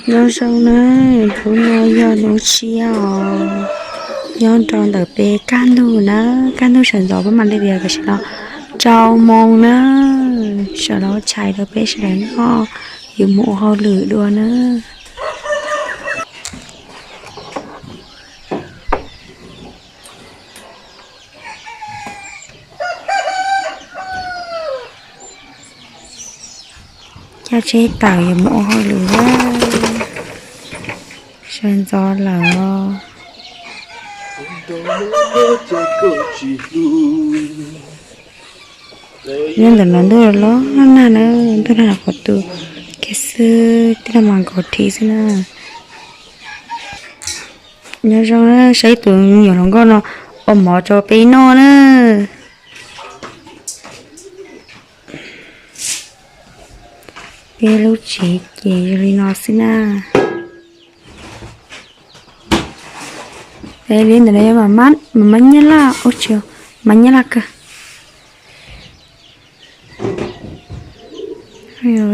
Nyob zoo na, hnub no yog hnub tshiab os, nyob rau ntawm peb kaj ntug na, kaj ntug sawv ntxov pab mam li tias tam sim no rau moos na, sawv los tshais rau peb sawv daws noj, yuav mus ua hauj lwm dua na. Caj tseb tawm yuav mus ua hauj lwm na, sawv ntxov lawm. Nyob ntawm no ntuj los nag na, ntuj nag qhov twg kiag xwb, tij laug mas nkaus thiv xwb na. Nyob zoo na, saib tus me nyuam hluas nkauj no ua mov rau peb noj na. Peb lub tsev ces zoo li no xwb na. Li ntawm no yog mam mab Nyab Laj, ua tsis mam Nyab Laj kawg.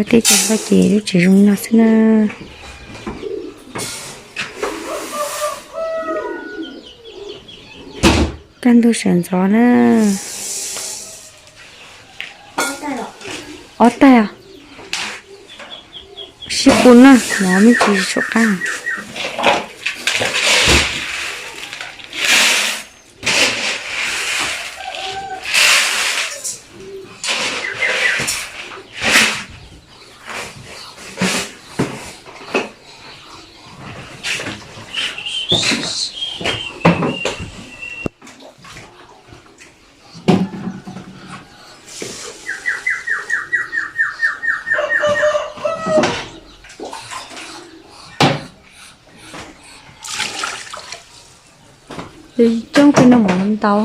Tej cov npaj ces lub tsev zoo li no xwb na. Kaj ntug sawv ntxov na. Ob tais os. Sib pus na, no me ntsis tshuav qab. Coob peb noj mov ntau,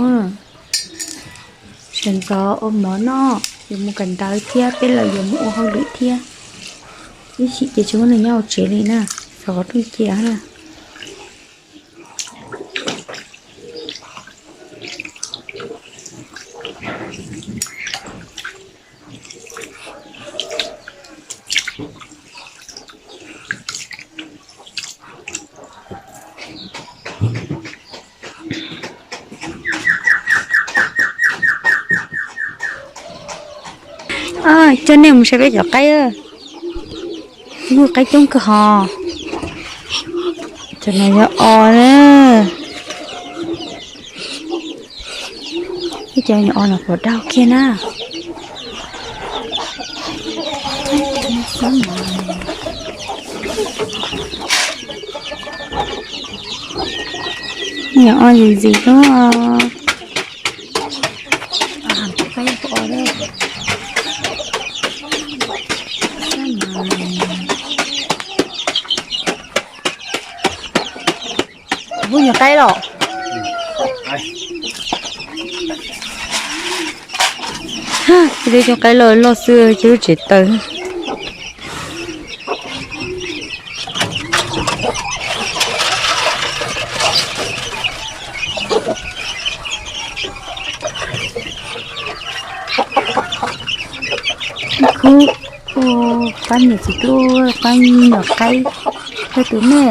sawv ntxov ua mov noj, yuav mus kawm ntawv thiab peb lawv yuav mus ua hauj lwm thiab. Ib chim ces tsis muaj neeg nyob hauv tsev li na, xov rooj cia na. Coj nej mus saib peb cov qaib, yug qaib coob kawg hos. Cov no yog os na. Ib cov nyuam os no puas dau kiag na. Nyuam os ntxim ntxim lub. Pub nyuam qaib los. Cov qaib loj loj xwb, cov lub tsev taws. Khub, pab niam txiv tub pab nyuam qaib, pab tus me.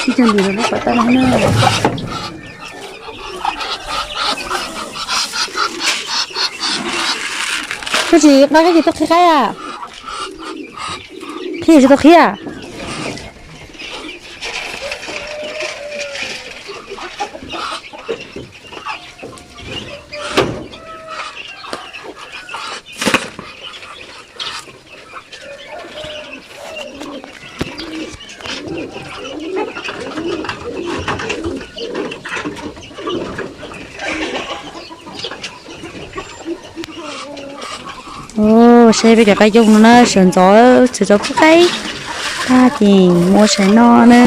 Ib co ntim los lub pov toj no na. Koj tsis qab, koj tsis tau qhib qaib a? Qhib tsis tau qhib a? Saib peb cov qaib coob no na, sawv ntxov txhua txhua pub qaib, tag ces muab saib noj na.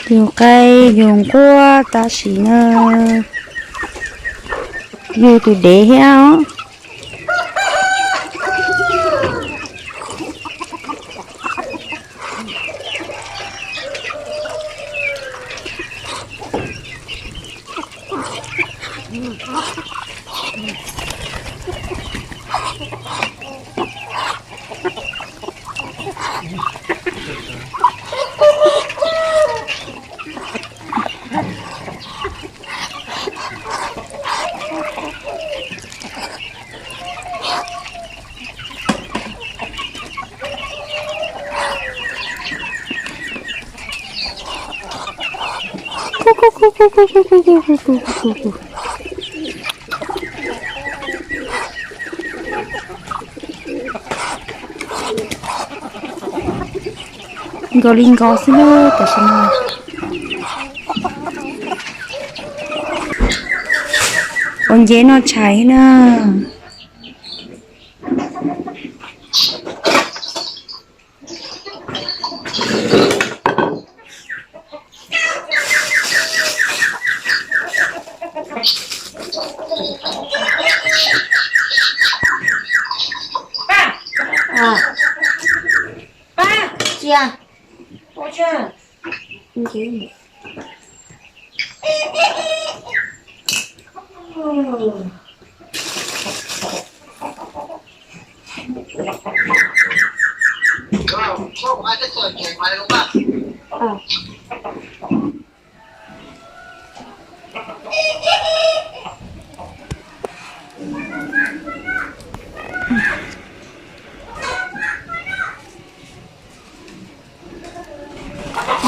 Yus qaib yus nquab tam sim no yus tus dev thiab os. Nkaus li nkaus xwb na tam sim no. Ua nceb noj tshais na.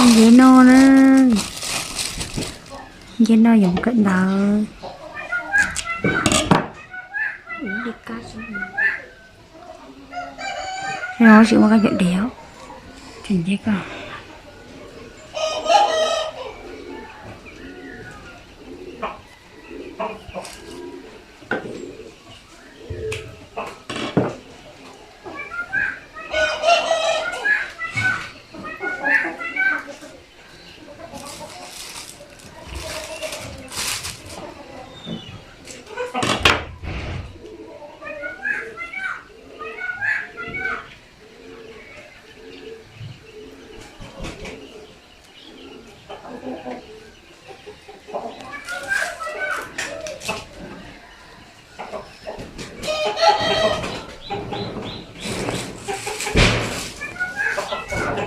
Nceb no na, nceb no yuav kawm ntawv. No tsis muaj koj cov diav, tseem nceb koj.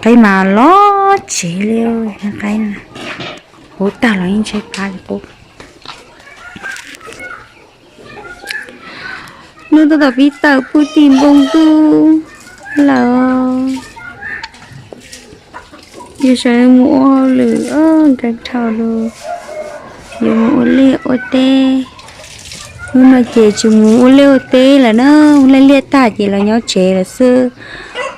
Qaib mas loj tsev li, qaib na, huv tag los yeej tshaib plab li qub. Hnub tab tom pib tawm puag tim npoo ntuj lawm. Yog sawv mus ua hauj lwm, nkag dhau lawm, yuav mus ua liaj ua teb. Hnub no ces tsis mus ua liaj ua teb lawm na, ua liaj tag ces los nyob tsev lawm xwb.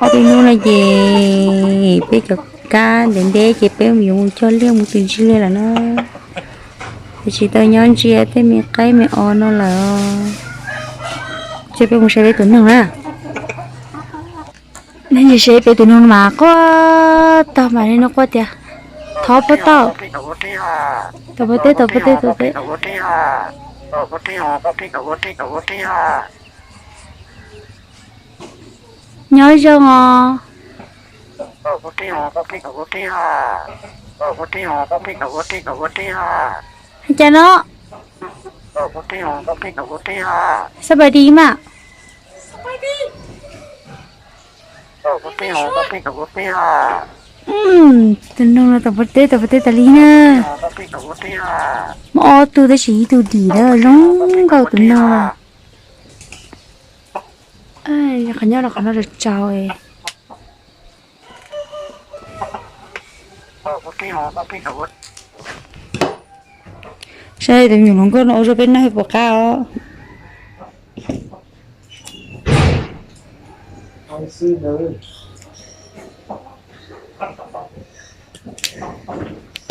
Ob peb hnub no ces peb cov kab ntev ntev ces peb yuav mus cog liaj mus tus ntsis liaj lawm na. Ces tsis tau nyob ntsia tej me qaib me os no lawm. Ces peb mus saib peb tus noog na. Nej saib peb tus noog mas quaj tag mas nej no quaj tias thov puas tau. Tom puas teb, tom puas teb, tom puas teb. Nyob zoo os. Cas no? สบายดี mas. Tus noog no tom puas teb, tom puas teb tas li na. Muaj ob tug tab sis ib tug dim na, zoo nkauj tus noog no. Qhov nyob rau qhov no tsaus tsaus. Saib tus me nyuam hluas nkauj no ua rau peb noj puas qab os.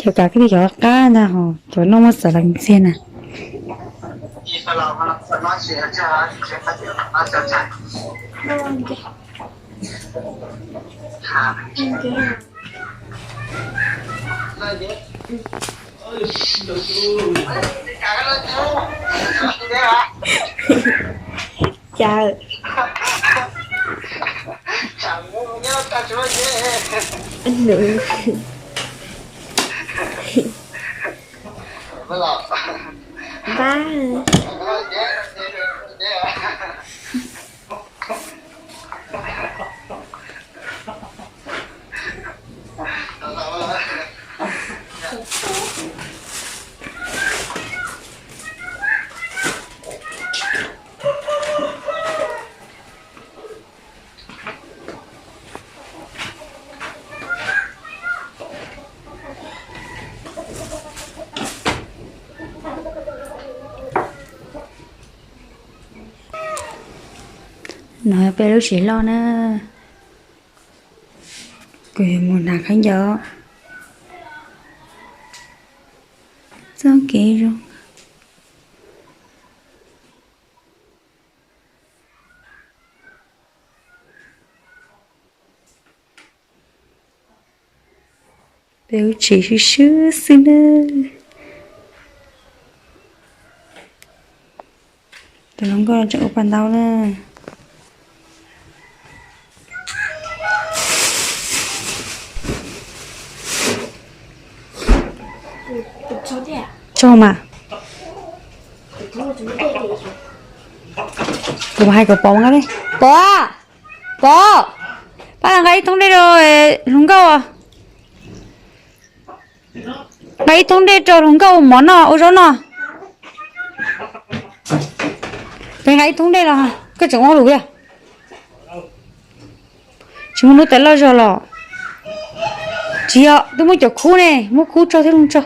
Cov kav koj cov qab ntag, cov noj muab xav los ntxiag na. Cas nws ba No peb lub tsev loj na, kuv yuav mus hnav khaub ncaws. Txoj kev zoo. Peb lub tsev swb swb xwb na. Tus hluas nkauj tseem ua pas ntau na. Tsaug mas. Kuv hais kom Pov nqa li. Pov, Pov, pab nqa ib thoob dej rau hluas nkauj. Nqa ib thoob dej rau hluas nkauj ua mov noj ua zaub noj. Peb nqa ib thoob dej los koj tseem ua lus yog. Tsis muaj lub tais loj zog los? Tsis yog, twb muab cov khub ne, muab khub tso thiab loo tso.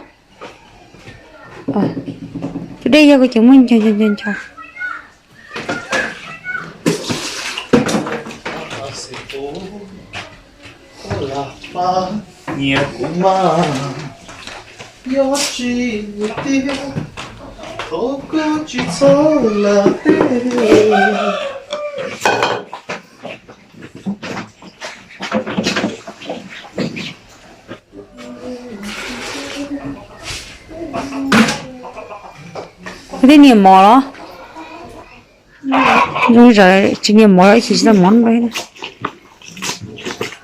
Tus dej yog kuv ces muab ncho ncho ncho. Nyiam kuv mas yog tsis tiag, thov koj tsis txhob lam teb. Koj twb niam mov los? Zoo zawv tsis niam mov los ib chim tsis tau mov no.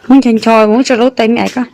Muab ncho ncho muab tso lub tais me ais koj.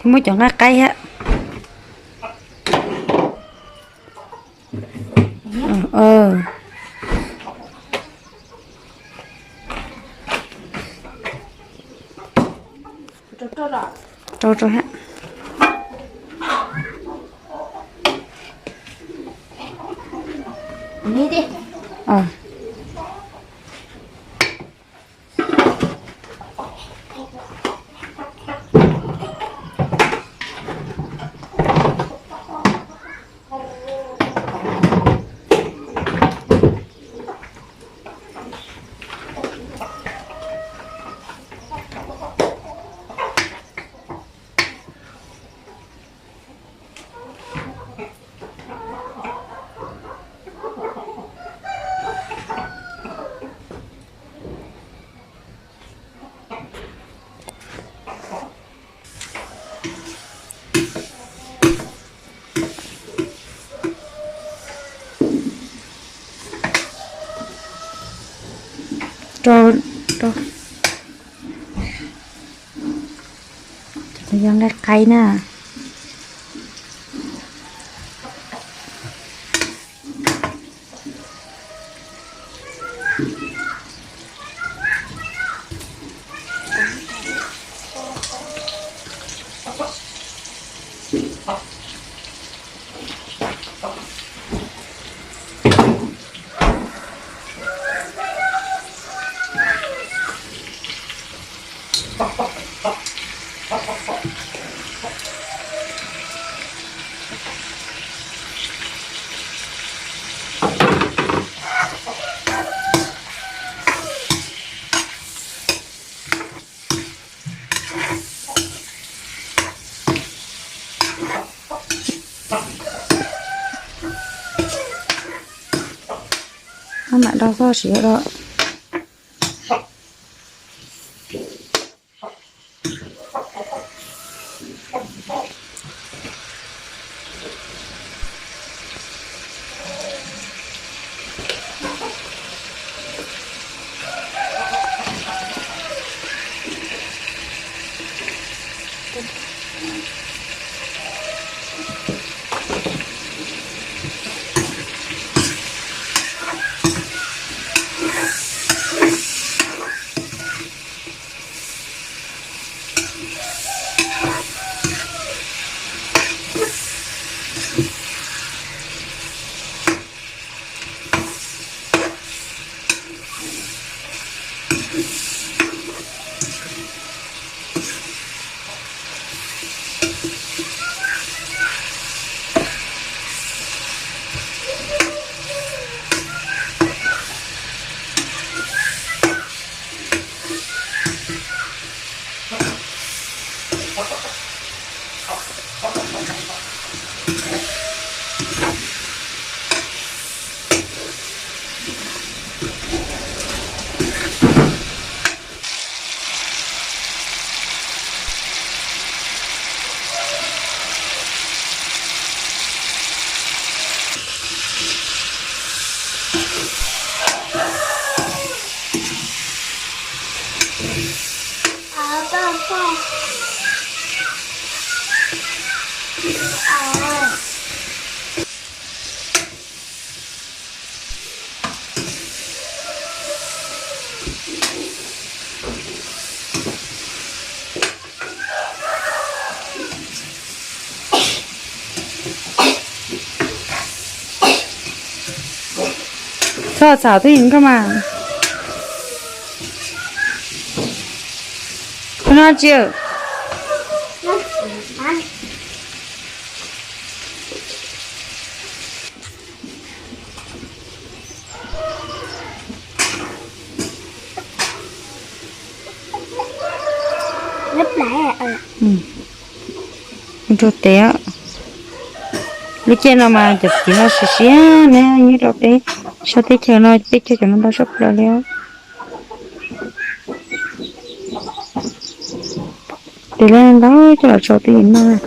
Muab cov nqaij qaib thiab. Rau rau thiab. Rau, rau. Cov yog nqaij qaib na. Maj mam do xoj siav do. Txhob txhaum twj ywm nkauj mas. Koj noj tsi? Rau tes. Lub caij no mas cov txiv no siav siab ne, nyob rau peb sab teb chaws no, peb caug cov no ntau tshaj plaws li. Tes lawv ntau coj los tso twj ywm noj.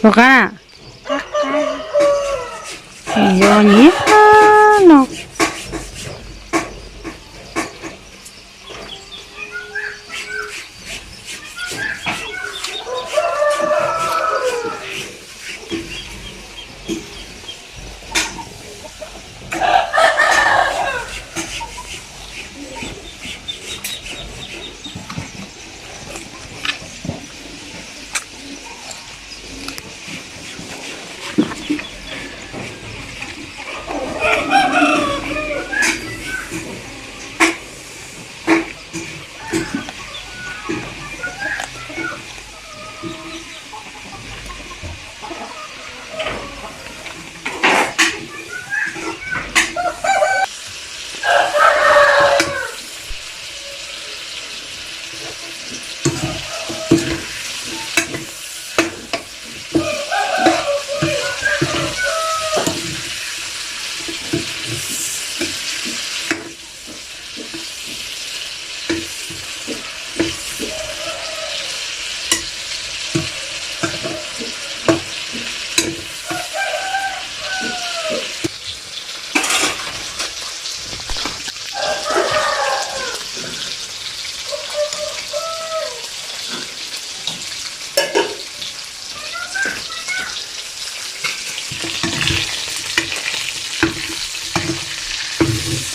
Puas qab? Yog nyiam no.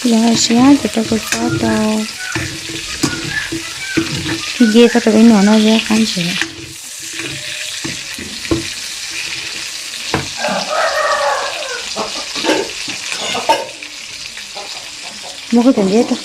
Yog hais siab ces rau kua txob rau, ib nce txob rau ib no no yog qab ntses. Muab qhib cov ntses rau.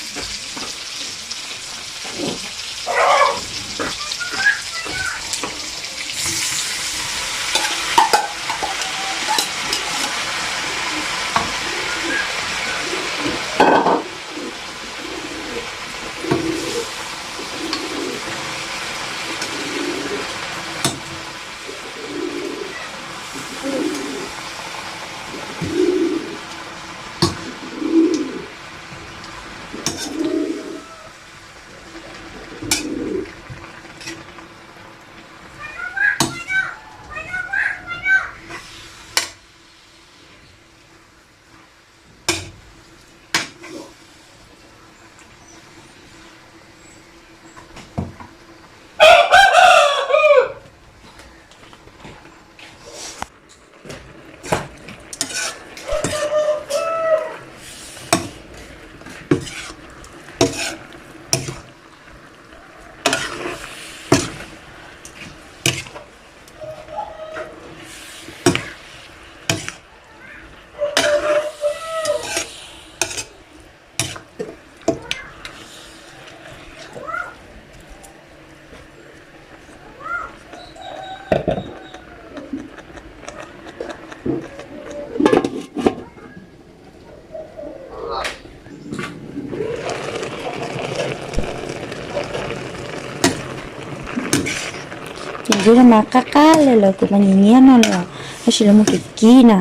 Ces ntsuab no mas qab qab li lawm, kuv mas nyiam nyiam no li os, tab sis lawv mus kib kib na,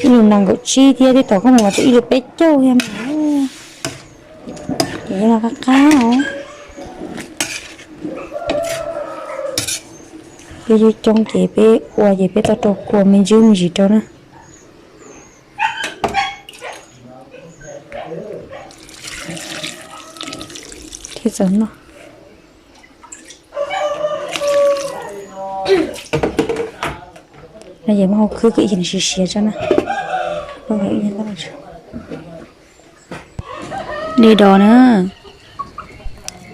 ib lus nees nkaum tsib thiab, tej thaum koj mus mas twb ib lus peb caug thiab mas. Ces yog no qab qab os. Peb coob coob ces peb ua ces peb tau rau kua me ntsis me ntsis rau na. Thiab txaus noj. No ces muab hau khwb kom ib siav siav tso na. Li dos na,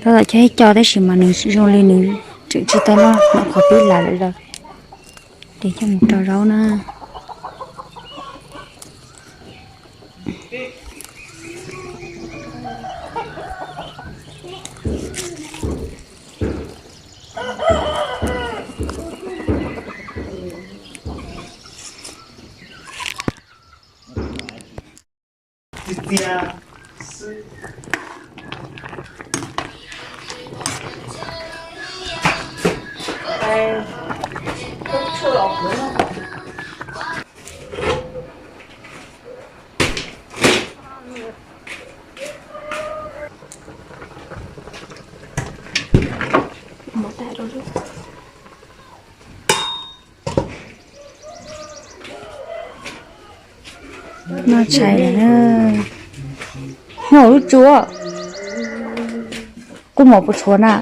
tab tom cog ib co tab sis mas nws zoo li nws tseem tsis tau loj npaum qhov peb lam lawm los. Ces coj mus rau zaub na. Noj tshais lawm. Noj lub tsuab. Kuj mov puas tshuav na?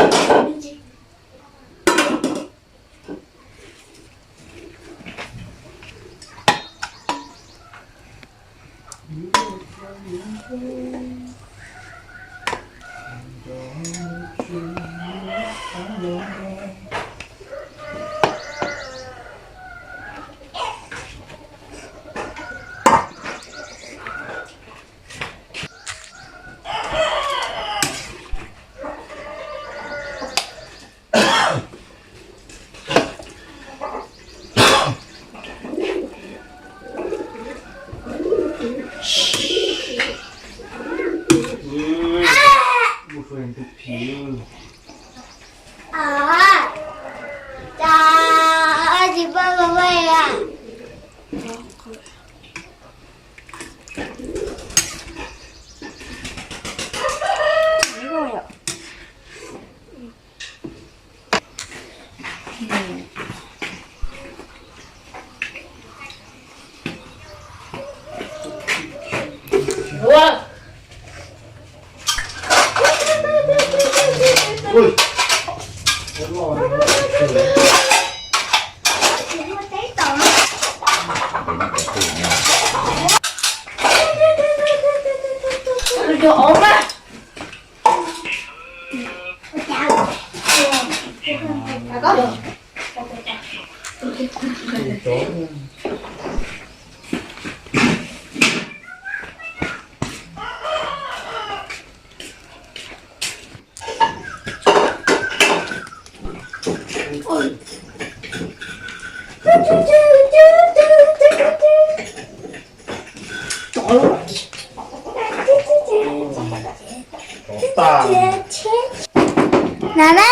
Nada.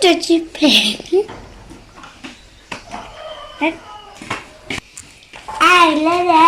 Rau tsis phem. Ai le le.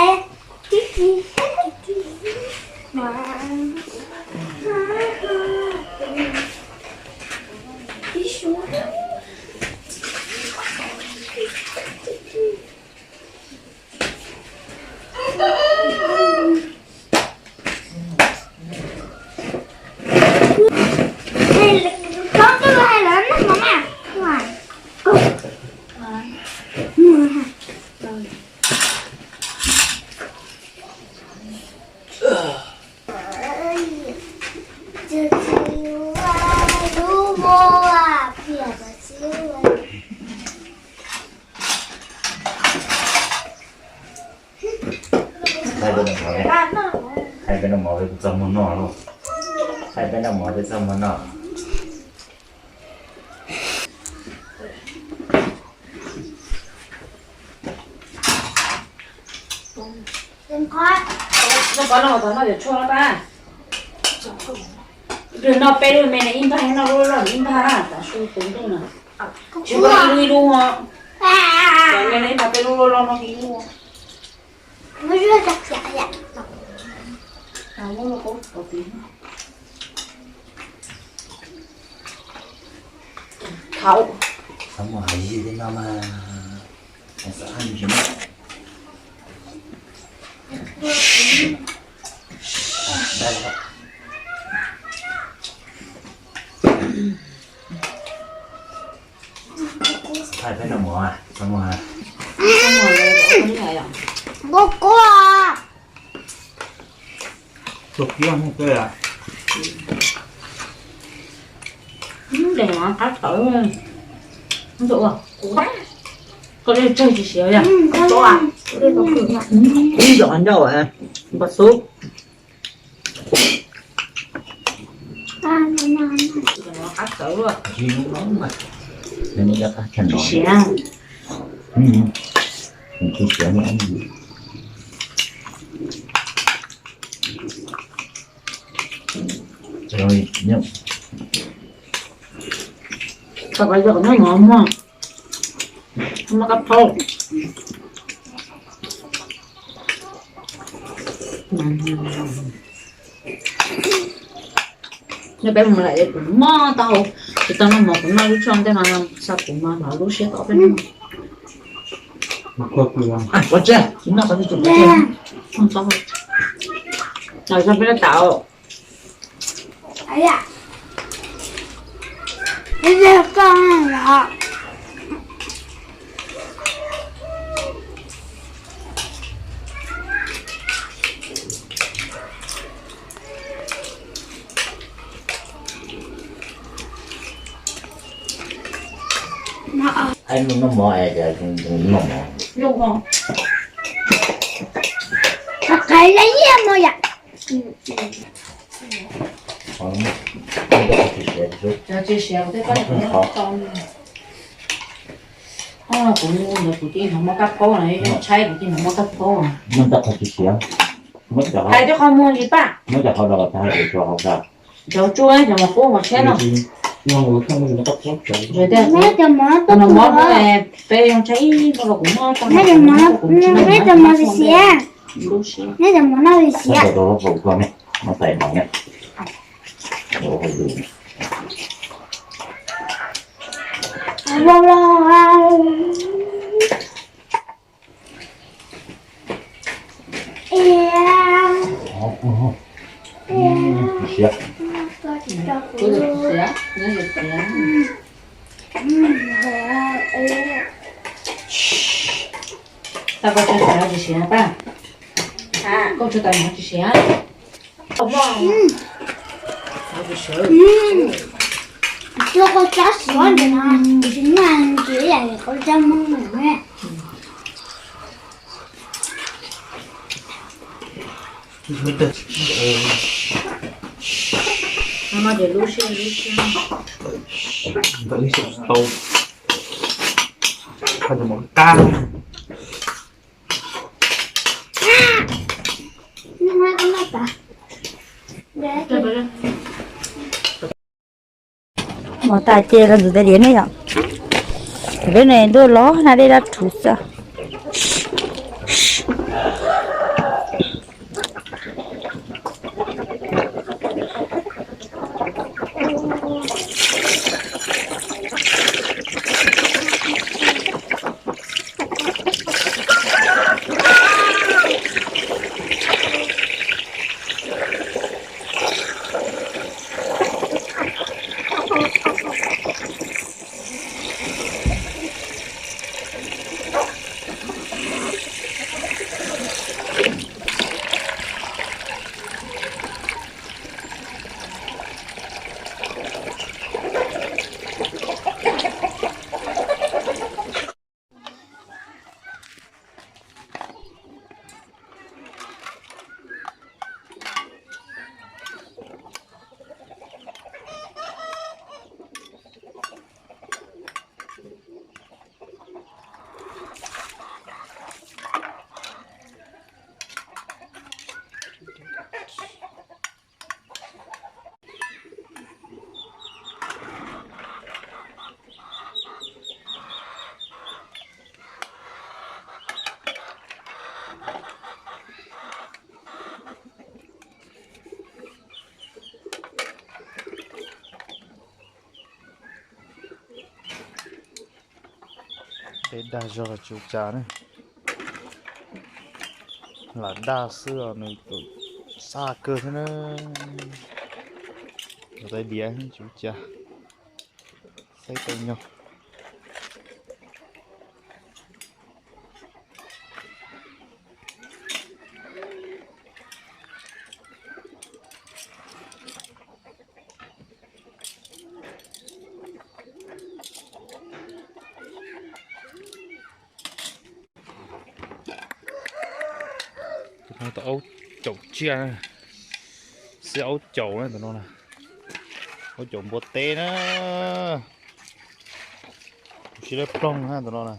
Thaij peb noj mov, thaij peb noj mov peb kuj txaj muag noj lauj. Thaij peb noj mov peb txaj muag noj. Noj peb lub me ne ib npag, noj lub loj ib npag, tav su tus ntuj no. Tsis muaj ib lub ib lub os. Me ne ib npag peb lub loj loj no ib lub. Thaum, thaum mus hais yig li no mas, xav hais tsis muaj. Thaij peb noj mov, thaij mov. Nqus kuv. Tus kiag mus kawg. Dev no qab tawv. Koj dej tsawg tsis siav yom? Ib yom ncauj npam xub. Qab tawv luaj. Tsis siav. Tsis siav. Tau kov yog nyob mov muag, muab kab phaub. Nyob peb mus lawm kuv mob tau, tsis tau noj mov, kuv noj lub tshuaj ntej no xa kuv mas hnov lub siab tau peb noj. Pov tseg, tsis noj qhov twg tsis pov tseg. Los peb noj tau. Ai, noj mov es noj mov. Qhov qhaiv la nyiaj mov yom. Tsis siav, kuv twb pab kuv ntawd kuv cia li hnov muab kab phaub na, tshaib kuv cia li hnov muab kab phaub na. Hais twb qhov muag li paj. Cov tsuj cov mos kub mos tshiab no. Cov mos peb zoo tshaib ib los kuv muab tau. Neb cov mos li siav. Neb cov mos no li siav. Tau koj tsuj tau tsis siav paj. Koj tsuj tau tsis siav. Cua kua tsab suav ntawm no, tsis nyaj ntsis yam li kua tsab Hmoob na. Ntawm li xyaum tau, qab. Mov tas ces los ntxuav tais diav ne yom. Peb ne ntuj los na dej dab rhuv xwb. Dej dag zog los tsis ua cas na. Lam dag xwb os, nws tus xaj kawg thiab na. Ntxuav tais diav tsis ua cas, xaib tau nyob. Tus no tau aub caum tsiaj, xiab aub caum na tus no na. Aub caum npua teb na. Sib dawb ploog na tus no na.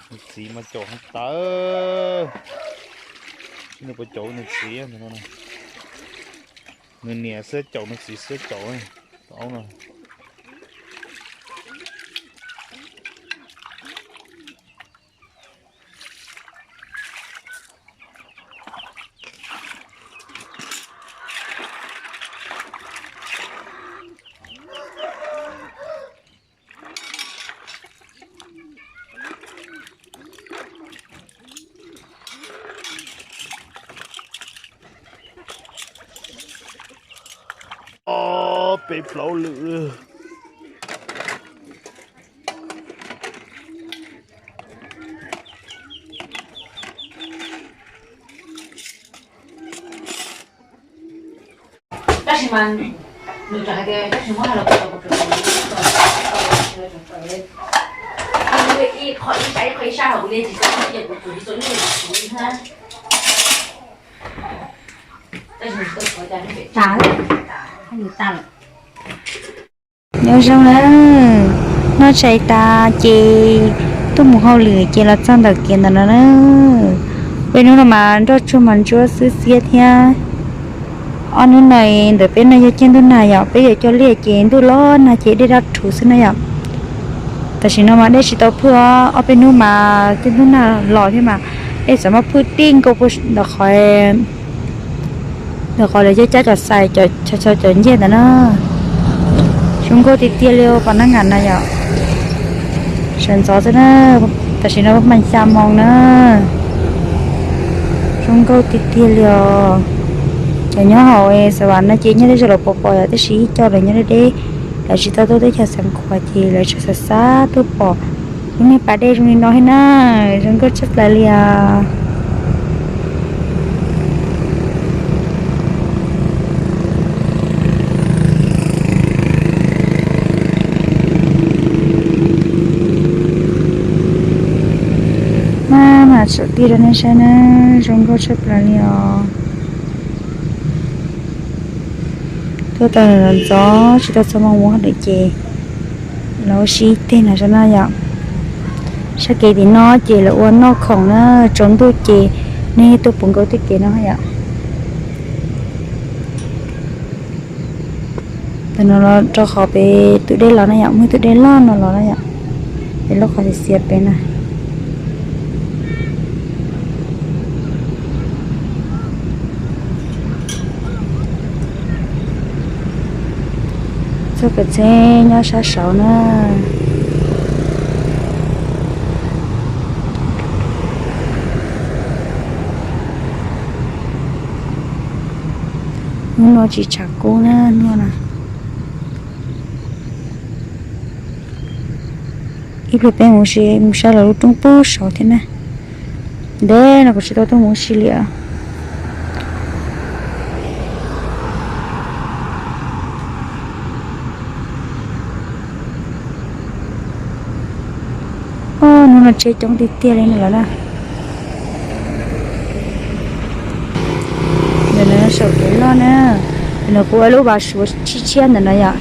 Nws txiv mas caum heev tawv. Sib nws puas caum nws txiv tus no na. Nws niam xiab caum nws txiv xiab caum tus aub no. Ob peb plaub lwm. Tab sis mas nws tseem hais tias tab sis muab hais los ib qho ib sab ib qho ib sab hauv kuv li tsis tau ces kuv tsuas tsis tau ib yam kuv na. Nyob zoo na, noj tshais tas ces tuaj mus hauj lwm ces los txog ntawm kev ntawm no na. Peb hnub no mas nroj tsuag mas ntsuab xwb xiab thiab. Ob hnub no ntawm peb no yog caij ntuj nag yom, peb yuav cog liaj ces ntuj los nag ces dej dab rhuv xwb na yom. Tam sim no mas dej tsis tau phwj, ob peb hnub mas caij ntuj nag los thiab mas dej xav muab phwj tij nkaus puag ntawm qhov ntawm qhov lawv cab cab cov xais cov cov ncej ntawd na. Zoo nkauj tiag tiag li pom nab ngas na yom. Sawv ntxov xwb na, tam sim no mas xya moo na. Zoo nkauj tiag tiag li os. Cov nyob hauv Xav Vam no ces nyob deb zog los pom pom yom, tab sis ib co lawv nyob deb deb, lawv tsis tau tuaj teb chaws Xeev Khuam ces lawv tseem xav xav tuaj pom lub niag pas dej zoo li no thiab na. Zoo nkauj tshaj plaws li os. Saum tij rau nej saib na, zoo nkauj tshaj plaws li os. Tuaj tau los ntxov tsis tau txog moo ua lawm ces los ua si tej no zog na yom. Sab kev tim no ces lawv ua noj khoom na, tsaus ntuj ces nej tuaj puv nkaus tej kev no yom. Ntawm no los rau qhov pem tus dej los na yom, muaj tus dej loj no los na yom, pem lub qhov xiav xiav pem na. Txoj kev tsheb nyob sab saud na. Hnub no tsis tshav kub na, hnub no. Ib pliag peb mus si mus saib lawv lub roob pub saud thiab na. Ntev no kuv tsis tau tuaj mus si li. Hnub no tsheb coob tiag tiag li no lawm na. Ntawm no saum kev loj na, ntawm no kuv ua lub vas suav tshiab tshiab ntawm no yom.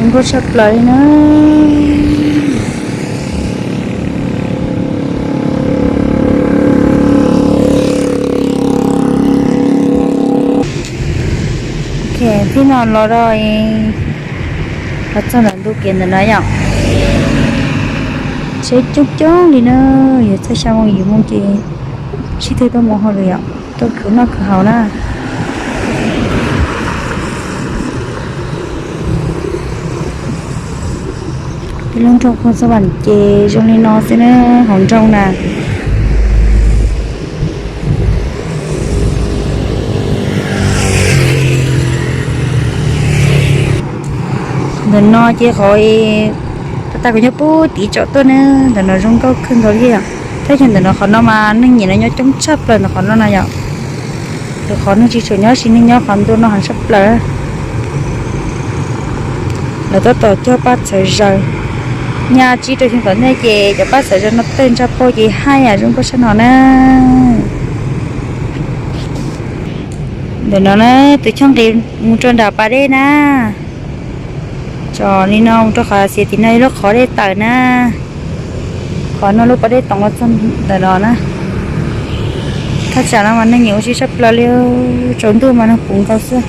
Zoo nkauj tshaj plaws li na. Thaum no los rau, los txog ntawm ntu kev ntawm no yom, tsheb coob coob li na. Yuav txog xya moo yim moo ces sib twv tuaj mus hauj lwm yom, tuaj khwv noj khwv haus na. Peb lub nroog Khuam Xab Vam ces zoo li no xwb na, hauv nroog na. Ntawm no ces qhov, tag tag kuv nyob pub tim tsom tuaj na, ntawm no zoo nkauj kawg nkaus li yom. Tab sis ntawm no qhov no mas neeg nyiam no nyob coob tshaj plaws ntawm qhov no na yom. Lawv qhov neeg tsis tshua nyob, tsis, neeg nyob qhov ntu no heev tshaj plaws. Lawv tab tom cog paj txhawv zaws. Nyaj tsib rau xyoo tom ntej ces cov paj txhawv zaws no tawg ntsa pau ces haj yam zoo nkauj tshaj no na. Ntawm no na, tus choj nqis mus rau nram pas dej na. Tsom li no mus rau qhov xiav tim no lub qhov dej tawm na. Qhov no lub pas dej toom los txog ntawm no na. Thaj tsam no mas neeg nyiam ua si tshaj plaws li, tsaus ntuj mas neeg puv nkaus xwb.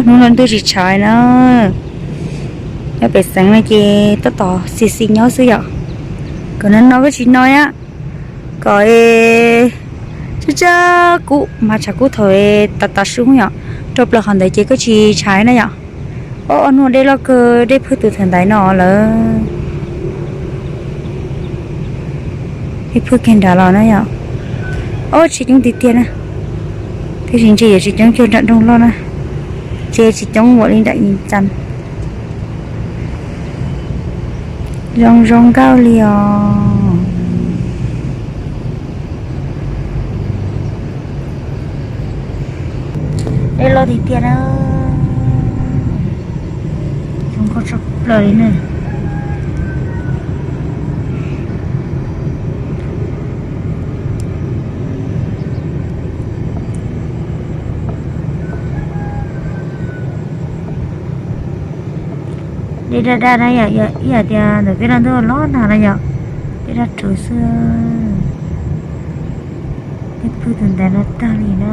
Hnub no ntuj tsis tshav na. Nyob pem xeev no ces tab tom xis xis nyob xwb yom. Kom no no koj tsis no na. Kom tsab tsab kub mas tshav kub thaum tas tas su yom. Rau plaws qhov ntawd ces koj tsis tshav na yom. Ob, ob hnub dej loj kawg, dej phwj tus thaum ntaiv no lawm. Dej phwj kiag nrad los na yom. Ob, tsheb coob tiag tiag na. Tab sis ntshe yuav tsis coob cuag nram nroog loj na. Ntshe tsis coob npaum li nram Yees Cas. Zoo zoo nkauj li os. Dej loj tiag tiag na. Zoo nkauj tshaj plaws li na. Dej daj daj na yom, ib yam tias ntawm peb laj ntuj los nag no yom, dej daj rhuv xwb. Dej phwj tus ntaiv no tag li na.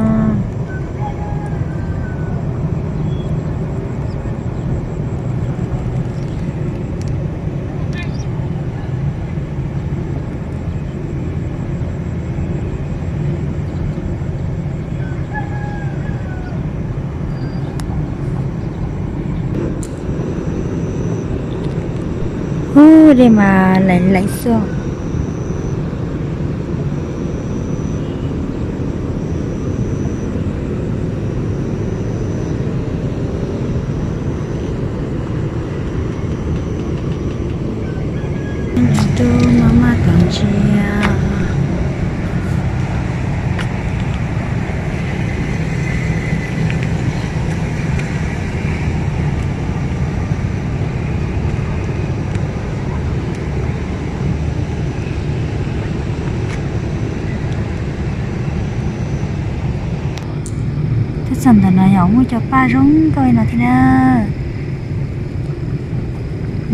Ub, dej mas laim laim xwb. Cov ntsia. Twb txog ntawm no yog muaj cov paj zoo nkauj li no thiab na.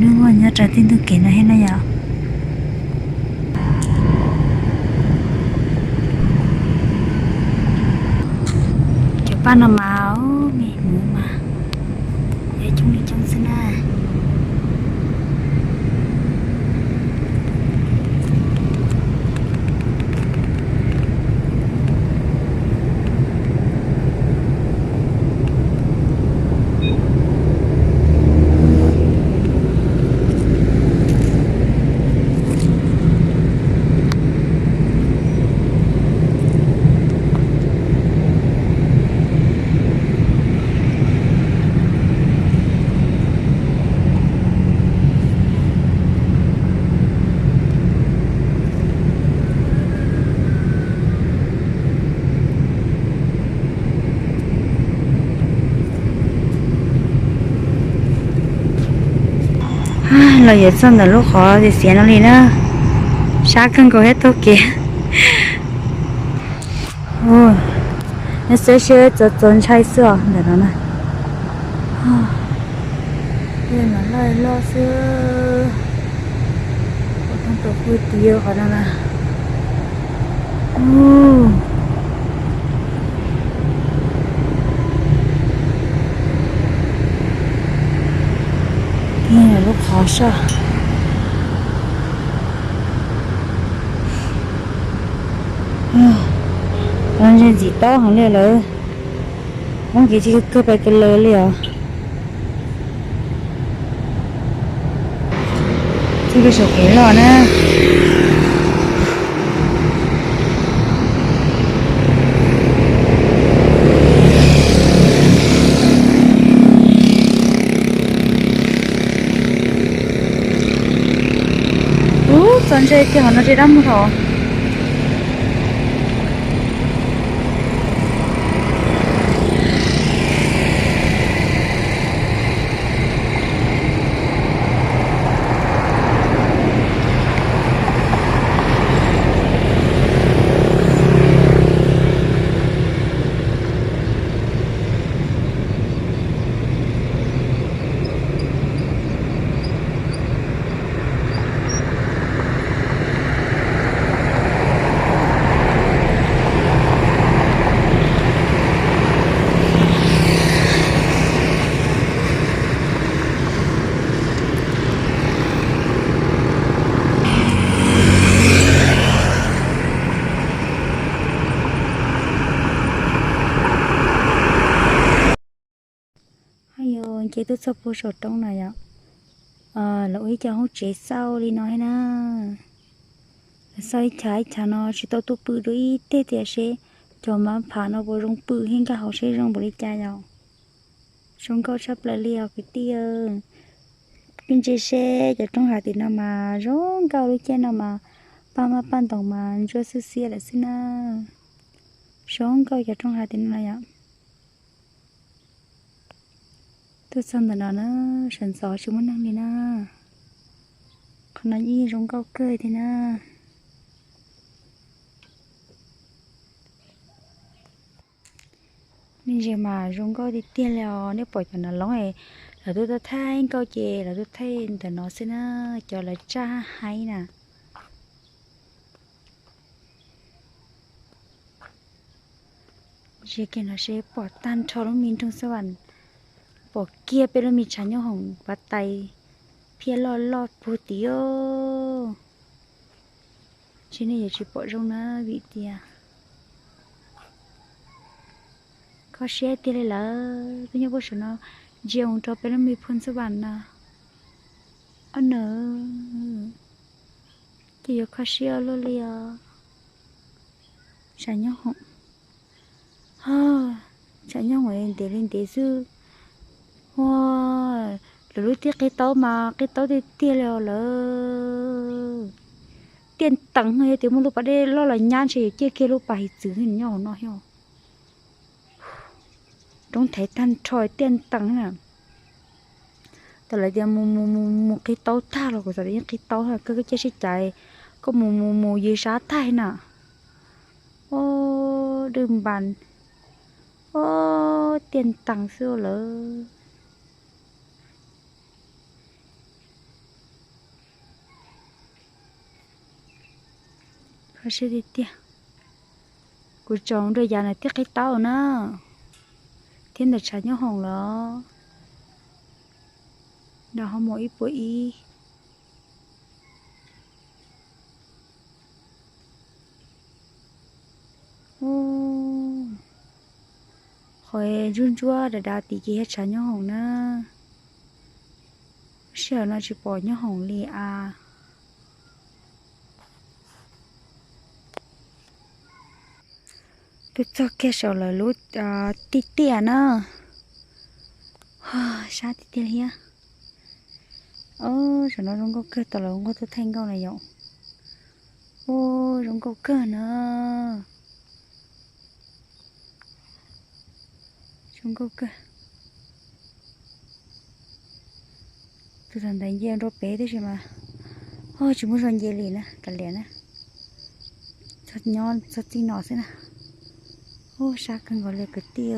Lub nyob rau tej ntug kev no thiab na yom. Cov paj no mas, me hmuv mas yog coob li coob xwb na. Los yuav txog ntawm lub qhov xiav xiav no li na, sab kawg nkaus thiab taug kev. Nyob xwb seb txaus txaus ntshai xwb os ntawm no na. Tej no loj loj xwb. Ua thoob rau pug ti qhov no na. Tiag lub qhov soj. Los ntse ntxim tab heev li lawm. Hmoob kev tsis kawg pais kawg lawg li os. Txij lub saum kev loj na. Ub, txog ntse kiag qhov no tsis dab muag thaum. Yog ces tuaj txog puag saum roob no yom, lawv ua ib co hoob tsev xauj li no thiab na. Lawv xauj ib chav ib chav no tsis tau tuaj pw dua ib teg tiam sis cov mab pham no puas zoo pw thiab nkag hauv seb zoo npaum li cas yom. Zoo nkauj tshaj plaws li os kwv tij. Peb ntsia seb cov roob hav tim no mas zoo nkauj, lub caij no mas paj mab paj ntoos mas ntsuab xwb xiab lawm xwb na. Zoo nkauj cov roob hav tim no yom. Tuaj txog ntawm no na, sawv ntxov tsis muaj neeg li na. Qhov no yeej zoo nkauj kawg thiab na. Nej ntsia mas zoo nkauj tiag tiag li os. Nej pom cov nas loob es lawv tuaj thaij nkauj ces lawv tuaj thaij ntawm no xwb na, cov lawv tsaj haib na. Ntsia kiag no seb pom tag nrho lub me nroog Xab Vam, pom kiag peb lub me tshav nyooj hoom Vaj Tais phiab loj loj puag tid os. Ntshe nej yuav tsis pom zoo na vim tias kho siab tiag li lawm. Peb nyob puag saum no ntsia mus rau peb lub me phoo Xab Vam no, ob nws ces yuav kho siab luaj li os. Tshav nyooj hoom, tshav nyooj hoom ntev li ntev xwb. Ua, lawv lub tij qhib taub mas qhib taub tiag tiag li os lawm. tiaj ntees, yog tias muaj lub pas dej loj los nyab ntshe yuav ciaj kiag lub pas hiv txwv nyob hauv no thiab. Roob thev tag nrho tiaj ntees na. Tam lawv tias mus mus mus mus qhib taub tag los kuv xav tias yeej qhib taub, koj ciaj sib cais, koj mus mus mus yws sab tag na. Ub, dwj npas, ub, tiaj ntees xwb lawm. Kho siab tiag tiag. Kuv tsaus ntuj yav na thiaj qhib taub na, thiab ntawm tshav nyob hoom los, nram ho mus ib puas ib. Qhov ntsuab ntsuab dav dav tid ces yog tshav nyob hoom na. Sij hawm no tsis pom nyob hoom li as. Tuaj txog kiag saum lawv lub tiaj tiaj na. Sab tiag tiag li thiab. Saum no zoo nkauj kawg, tau lawv nquag tuaj thaij nkauj na yom. Ub, zoo nkauj kawg na. Zoo nkauj kawg. Tus thaum ntawd nce rau pem tab sis mas, o, tsis muaj zog nce li na, kav liam na. Txog nyob txog txij no xwb na. Ub, sab kawg nkaus li kwv tij.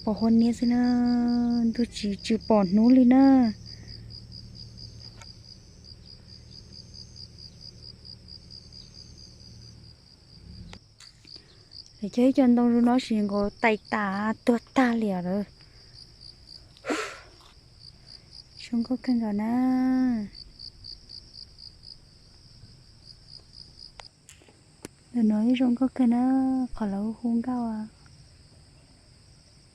Pom huab niab xwb na, ntuj tsis tsis pom hnub li na. Lawv cog ib co ntoo zoo no sis nkaus tais tas tuag tag li os lawm. Zoo nkauj kawg nkaus na. Ntawm no ib zoo nkauj kawg na, qhov lawv hu nkauj,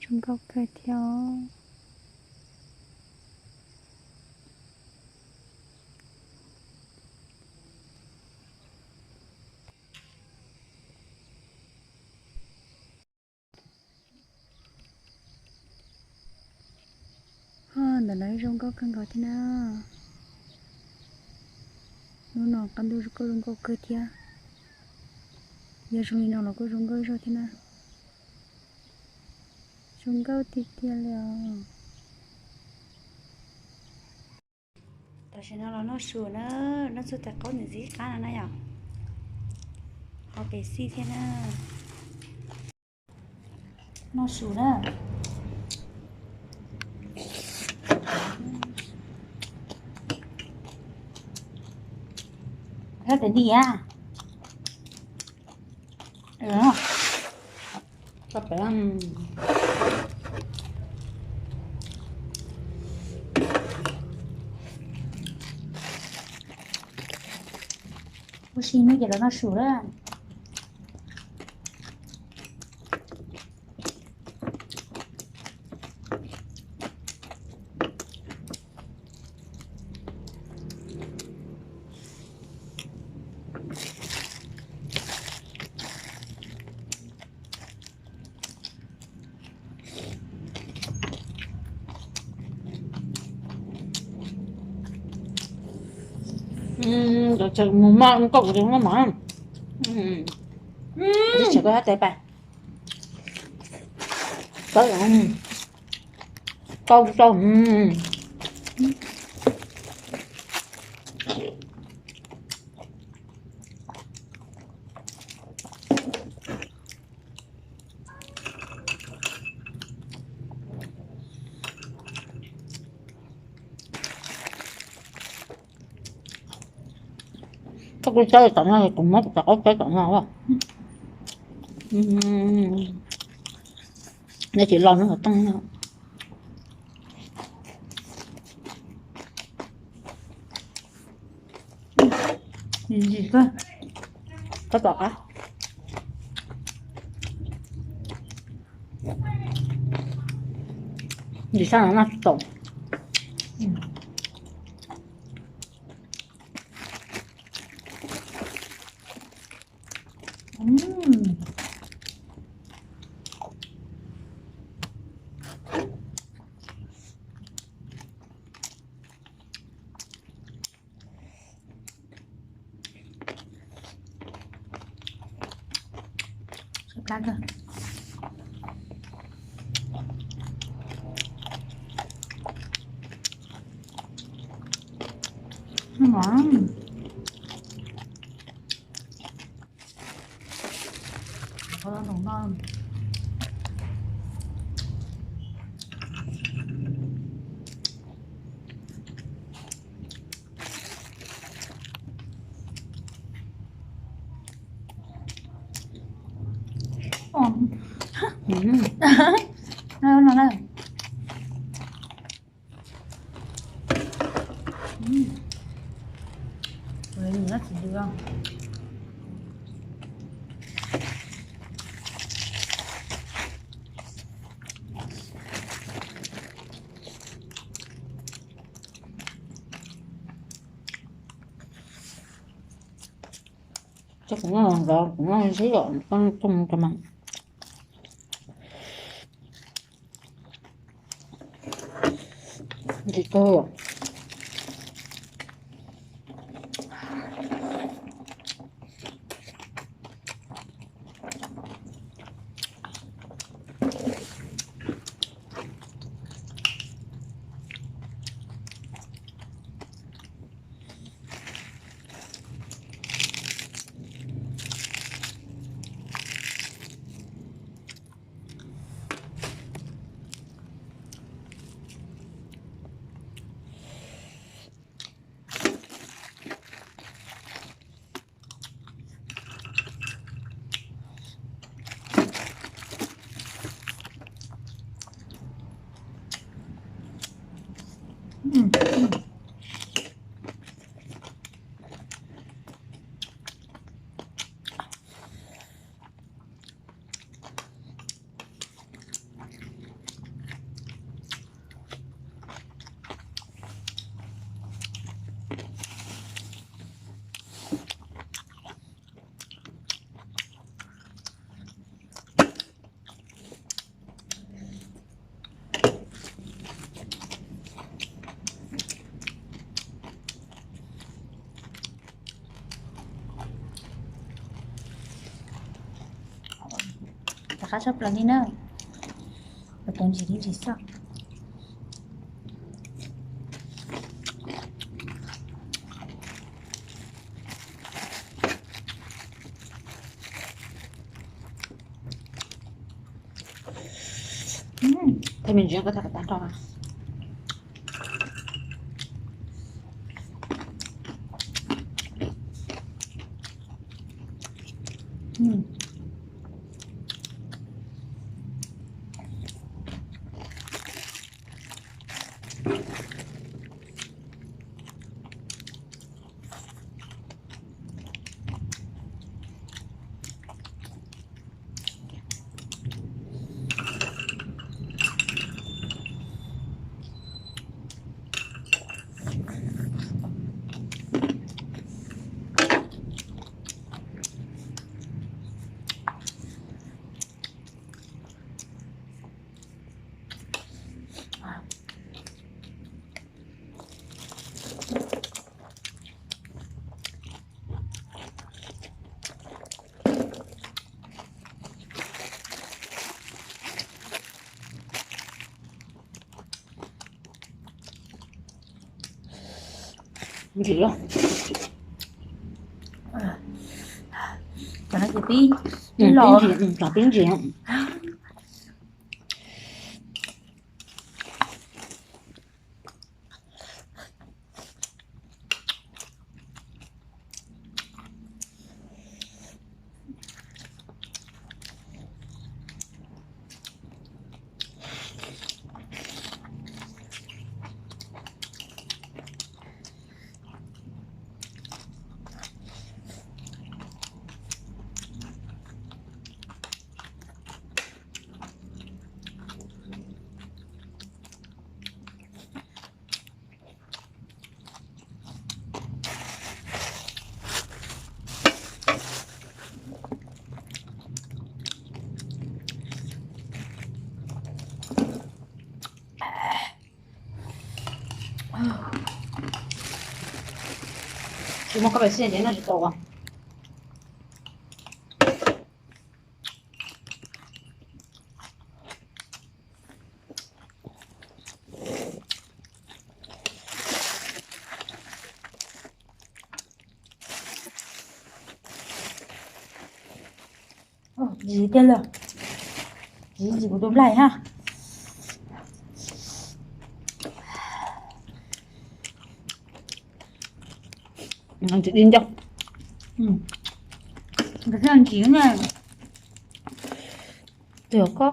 zoo nkauj kawg thiab os. Ntawm no zoo nkauj kawg nkaus thiab na. Hnub no qab ntuj kuj zoo nkauj kawg thiab. Yog zoo li no los kuj zoo nkauj zog thiab na. Zoo nkauj tiag tiag li os. Tam sim no los noj su na, noj txuj tais qaub ntxim qab no na yom. Ho pes xij thiab na. Noj su na. Koj tes di a. Ua si no ces los noj su lawm. Mus maj nkauj no mas, tseem koj tes pas, kau tau. Koj kuj tsaib tom no, kuv muab kuv cov qaub tsaib tom no. Nej tsis los no tom no. Koj tom qab. Ntsis sab no noj tsis tau. Plab kawg. Noj. Ces kuv noj los kuv noj sib yom, koj tsoo rau mas. Ntsim kawg. Rov qab tshaj plaws li na. Ua tau ntsis ib ntsis xwb. Tej me ntsis koj tham kom tag nrho. Ntsim los. Cov no ces pib los. Cov pib ntsim. Tsis muaj koj pes xij ces noj tsis tau. Zis tiag lawm. Zis zis kuv tus nplaig ha. Ntsim di ncauj. Ntsim na. Tiag ko.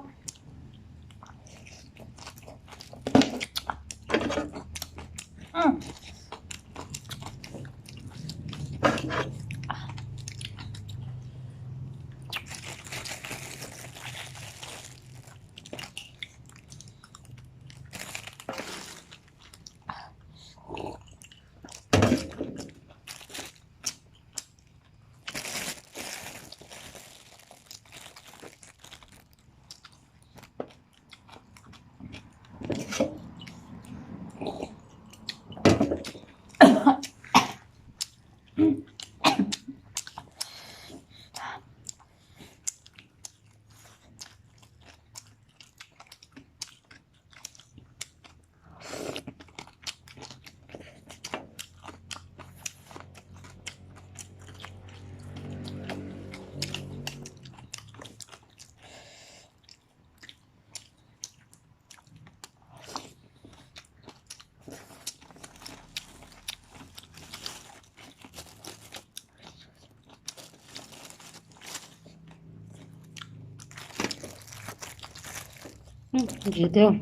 Ntsim tiag.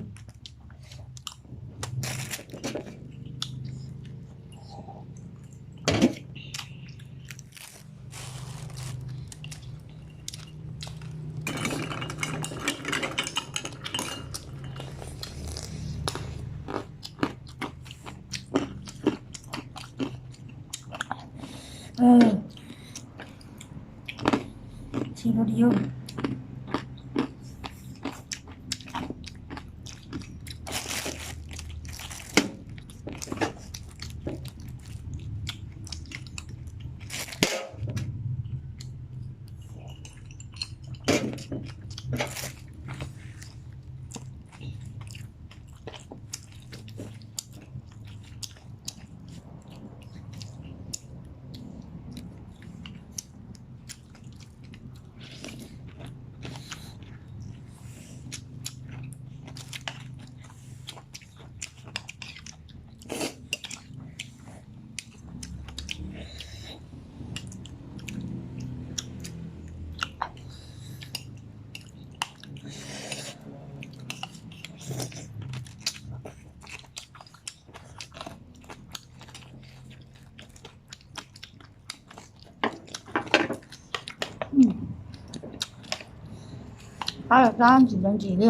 Qab los sab ntsim los ntsim li.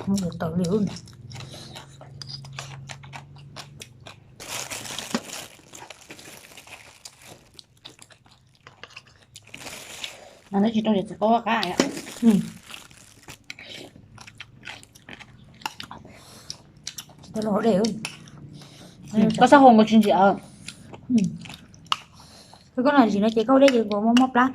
Mus tawm li. Mas neb tsis rau txiv qaub qab. Tsis tau los hauv dej. Koj xav hau mus tsis ntsim. Koj no ntsim no ces koj dej ces nkaus mob mob plab.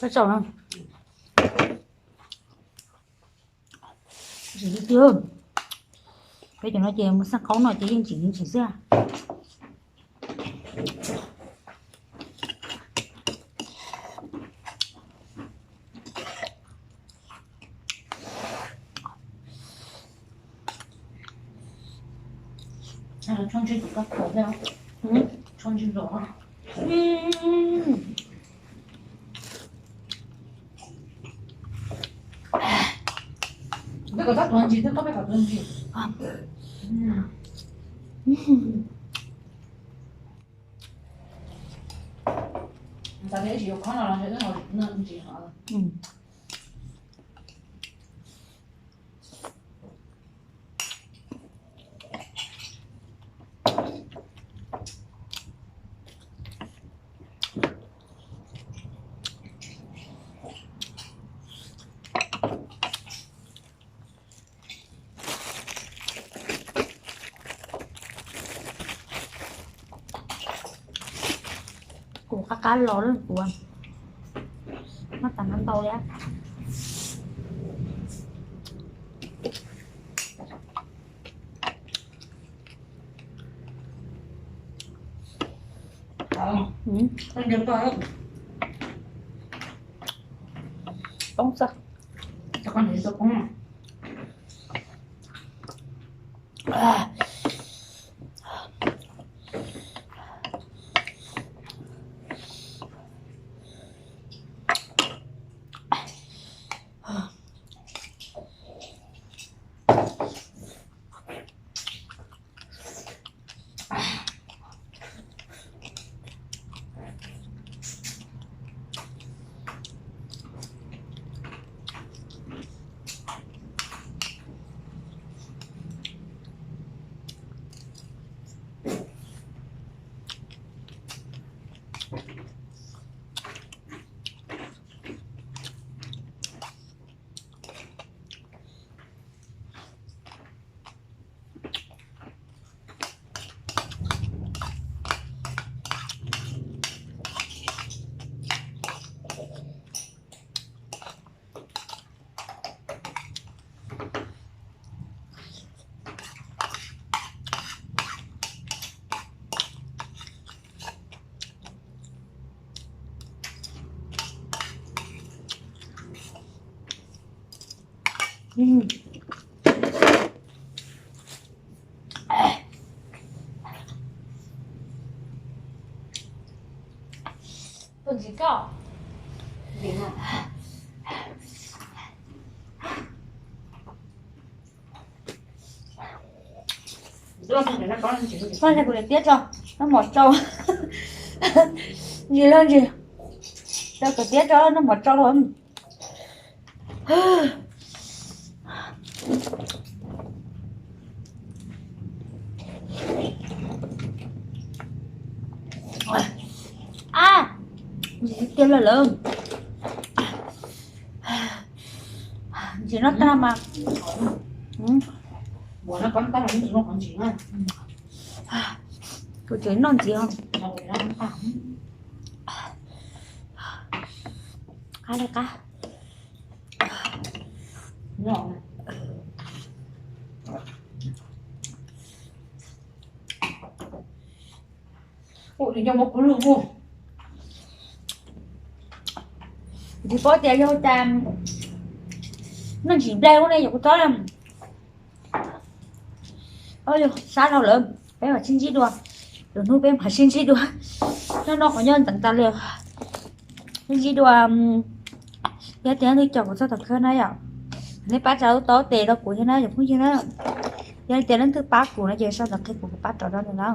Koj tsaug na. Tsis li tiag. Peb cov no ces mus xaj qaub no ces yeej tsis li tsis xwb. Kuv qab qab los lawm kuv, noj tas noj ntau li. Poob xwb. Koj kuv tiab tso, noj mov tsau. Ntsis lawm ntsis, tau kuv tiab tso noj mov tsau. A, ntsis tiag lawm lawm. Ntsis noj tag mas. Kuv tseem noj ntsis os. Qab li qab. Tsis paub tias yog cas noj ntsis nplej ua ne yog kuv txob. Sab dhau lawm, peb mam sib ntsib dua. Lwm hnub peb mam sib ntsib dua. Noj noj qhov nyob ntxeev tas li. Sib ntsib dua. Yog tias leej twg caum kuv txoj tom khawb na yom, nej pab tsa lub taub tes rau kuv thiab na yom phooj ywg na. Yog tias leej twg pab kuv no ces sau ntawv qhia kuv, kuv pab rov rau nws na.